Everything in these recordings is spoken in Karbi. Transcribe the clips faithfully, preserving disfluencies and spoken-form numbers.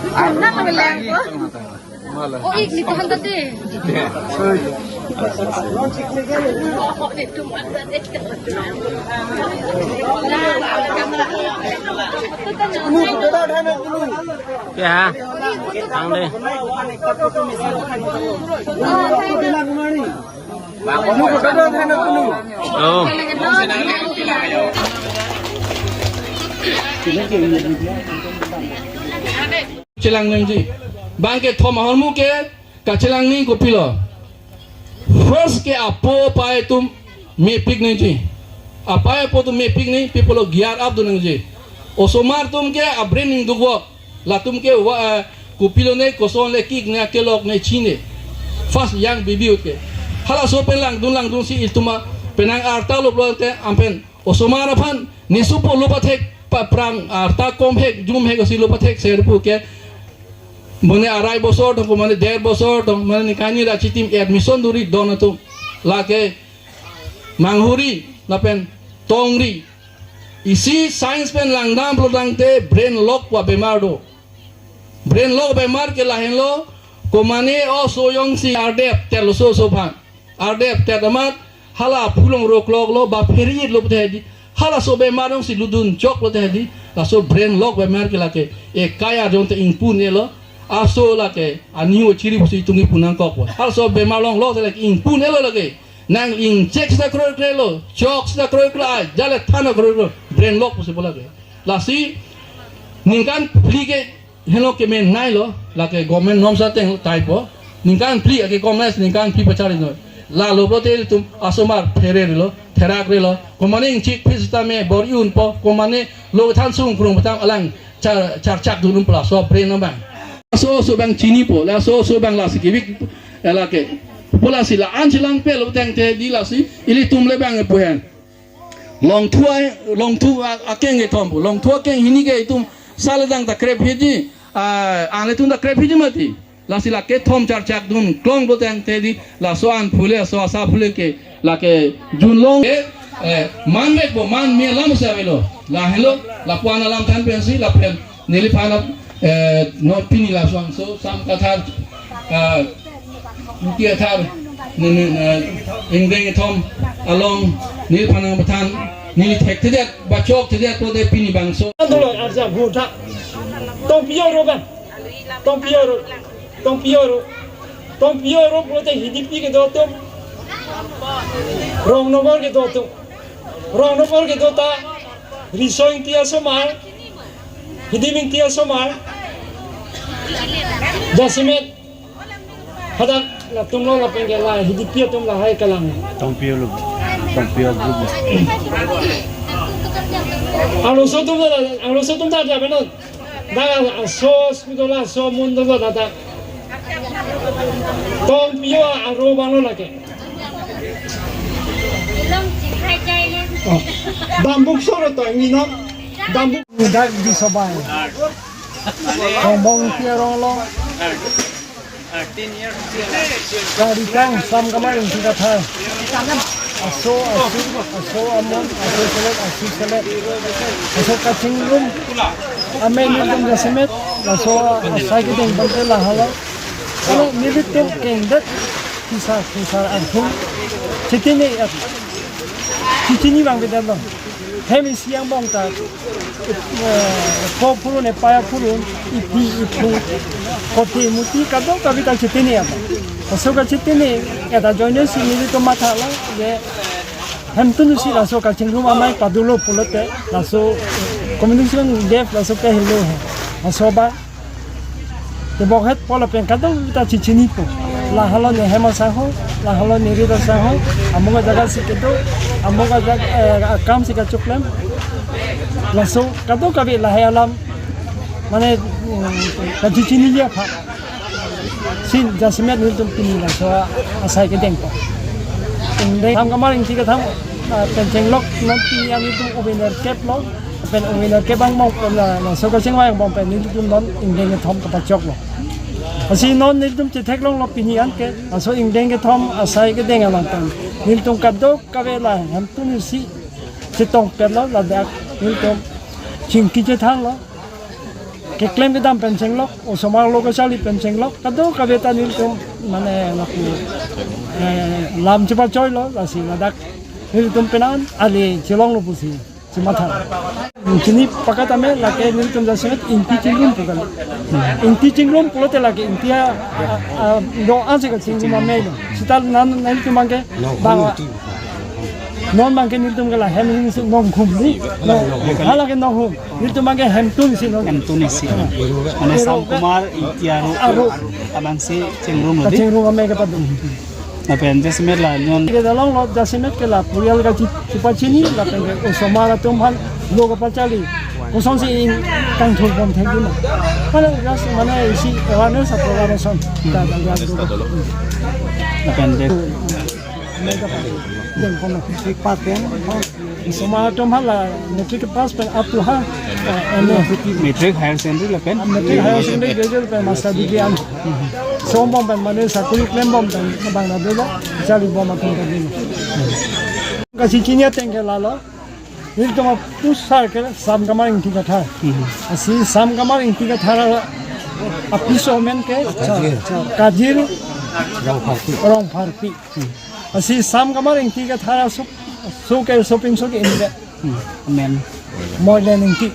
Nang lagi lang ko. Oh, ik ni Tuhan tadi. Ya, ang deh. Oh. Chelang nangji. Bang kethom ahormu ke kachelang nangji kopilo. First ke apo apai atum mepik nangji. Apai apo atum mepik nangji, people of gear up do nangji. Osomar atum ke a-brain nangdukvok. Latum ke wa, eh, kopilo ne, koson le, kik ne, kelok ne, chine. First young baby ahut ke. Halaso pen langdun langdunsi itum a penang arta loplo te, anpen osomar aphan nesupo lo pathek, pa prang arta kom hek, jum hek, osi lo pathek, ser pu ke. Mane arai bosor tong, mane der bosor tong, mane ningkan ni ra chitim admission duri don atum. Lake manghuri, lapen tongri. Isi science pen langdam pulotangte brain lock pu abemar do. Brain lock bemar ke lahenlo, komane oso jongsi ardep tel oso oso aphan. Ardep tel amat, hala aphu along rokloklo, ba pherit lo pute di. Halaso bemar jongsi ludun choklo te di. Laso brain lock bemar ke lake. Ekai arjong te ingpun-elo. Aso lake. Ani o chiri pusi itum ingpun nangkok. Halaso bemar longlo te lake ingpun-elo lake. Nang ingchek sita kroikrelo, chok sita kroikrelo, jale thana kroikrelo, brain lock pusi bola ke. Lasi, ningkan phli ke, helo ke men nailo, lake government norms ateng type po. Ningkan phli ake government, ningkan phli pachari no. Lalo pulote itum asomar phererelo, therakrelo, komane ingchik phli sita me bor-i unpo, komane lo than sung krung petam alang char, charchak dunun pula, so brain no bang. Laso oso bang chinipo, laso oso bang lasi kivik, eh, lake. Pulasi la-an chelang pelo tangte di lasi, ilitum le bang epuhen. Longthu a, longthu a, akeng kethom pu, longthu akeng hini ke itum sale dang ta krep hiji, ah, anle tun ta krep hiji mati. Lasi lake thom charchak dun klong pulotangte di, laso an phule, laso asa phule ke, lake junlong, eh, eh, man mek bo, man me alam si avelo. Lahenlo, lapu-an alam than pensi, lapen neliphan, eh, non pini laso-an so, Sam Kathar, ah, Muti Athar, ne, ne, ne, ingdeng kethom along, neliphan nangpathan, neli thekthedet, bachokthedet pulote pini bangso. Tongpi aro ba. Tongpi aro. Tongpi aro. Tongpi aro pulote Hidipi kedo atum. Rong nombor kedo atum. Rong nombor kedo ta. Riso Ingti asomar. Hidim Ingti asomar. Jasemet. Hadak latum lo lapen ke la Hidipi atum lahai kelang. Tongpi aro. Tongpi aro group. Arloso atum ta, arloso atum ta dia benon. Dak aso asu do, laso amun do, dak dak. Tongpi aro abang lo lake. Oh. Dambuk soro to ini no. Dambuk. Dak di sobai. Kongbong Ingti arong lo. Gari tang Sam Kamar Ingti Kathar. Aso asu, aso amun, aso selet, asu selet. Aso kachingrum. Amei nelitum jasemet, laso asai kedeng bangke lahalo. Kalau nelitum kengdet, kisar, kisar akhung. Chitini, chitini bang beda bang. Hem isi angbong ta, eh, po phurun, epaya phurun, ipi, iphu, koti, muti, kadokave ta chitini apa. Laso kachitini, eta joine si nelitum mathalo, je, hemtun si laso kachingrum amei padolo pulote, laso communication gap, laso ke helo he. Laso ba, tebok het polo pen kadokave ta chichinipo. Lahalo ne hem asangho, lahalo ne rit asangho, amung ajaga si kedo, amung ajaga, eh, akam si kachoklem. Laso kadokave lahai alam, mane, mm, kachichiniji aphan. Si jasemet nelitum pini laso asai kedengpo. Ingdeng Sam Kamar Ingti Kathar, ah, pen chenglok non pini nelitum obener kep lo. Pen ong inar ke bang mong pen la, laso kachingvai angbong pen nelitum non ingdeng kethom kapachoklo. Lasi non nelitum chetheklonglo pini an ke, laso ingdeng kethom asai kedeng along pen nelitum kadokave la hemtun si chetongpetlo, ladak nelitum chingki chethanlo. Keklem kedam pen chenglok, osomar lo kacharli pen chenglok, kadokave ta nelitum mane lapu, eh, lam chepachoilo, lasi ladak nelitum penan ali chelonglo pusi chematha. Chini pakat ame lake nelitum jasemet ingti chingrum pu kali. Ingti chingrum pulote lake ingti a, a, a, do-an si kachingrum ame lo. Seta non nelitum abangke bang, non abangke nelitum ke la hem hing si nonghum ni. Nonghum. Halake nonghum. Nelitum abangke hemtun si nonghum. Hemtun isi. Mane Samkumar Ingti aro. Aro. Abang si chingrumlo dei. Kachingrum ame kepadun. Lapen jasemet la non. Ke dalong lo jasemet ke la purial kachi chepachini lapen ke osomar atum aphan lo kapacharli. Kosonsi in kangthur pon thek dun. Mane just mane isi awareness a program ason. Da da da. Lapen de. Deng kono. Sik paten. Osomar atum hala matric pass pen up to ha, eh, M A. Matric, higher secondary lapen? Matric, higher secondary, graduate pen master degree an. Som bom pen mane sakuri klem bom pen bang na dolo, charli bom atum kan dolo. Kachini ateng ke lalo. Nelitum apusar ke Samkumar Ingti Kathar. Lasi Samkumar Ingti Kathar apiso amen ke Kajir. Kajir Rongpharpi. Rongpharpi. Lasi Samkumar Ingti Kathar aso, so ke sopinso ke inve. Hmm, amen. Moilen Ingti.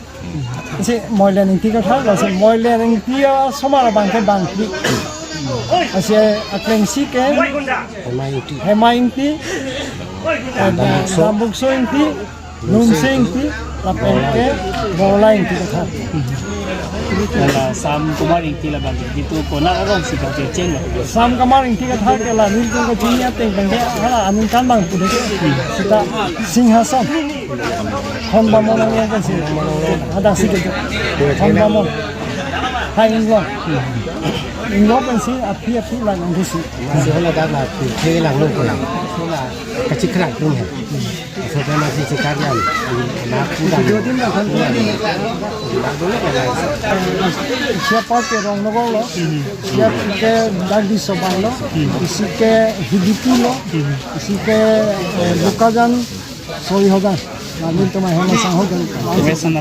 Lasi Moilen Ingti Kathar, lasi Moilen Ingti asomar abangke bangphli. Lasi aklengsi ke Hemai Ingti. Hemai Ingti. Ada Dambukso. Dambukso Ingti. Lumse Ingti, lapen ke Borla Ingti Kathar. Hala Samkumar Ingti labang ke, jitu konat arong si kachecheng lo. Samkumar Ingti Kathar ke la nelitum kachini ateng abangke hala aningkan abang pu dei ke. Seta Singhason. Khon Bamon ang ya kan si. Ada si ke. Khon Bamon. Hai Inglong. Inglong pensi aphi aphi la nang si. Masih hala dak la, aphi lang lo ko. Hala kachikrak dun he. Sote masi chekaryan, na kudam. Siapa ke Rongnogor lo, siapa ke Dagdi Sobang lo, isi ke Hidipi lo, isi ke, eh, Bokajan, Sorihodan. Lalu teman Hema Sangho dan. Teman sana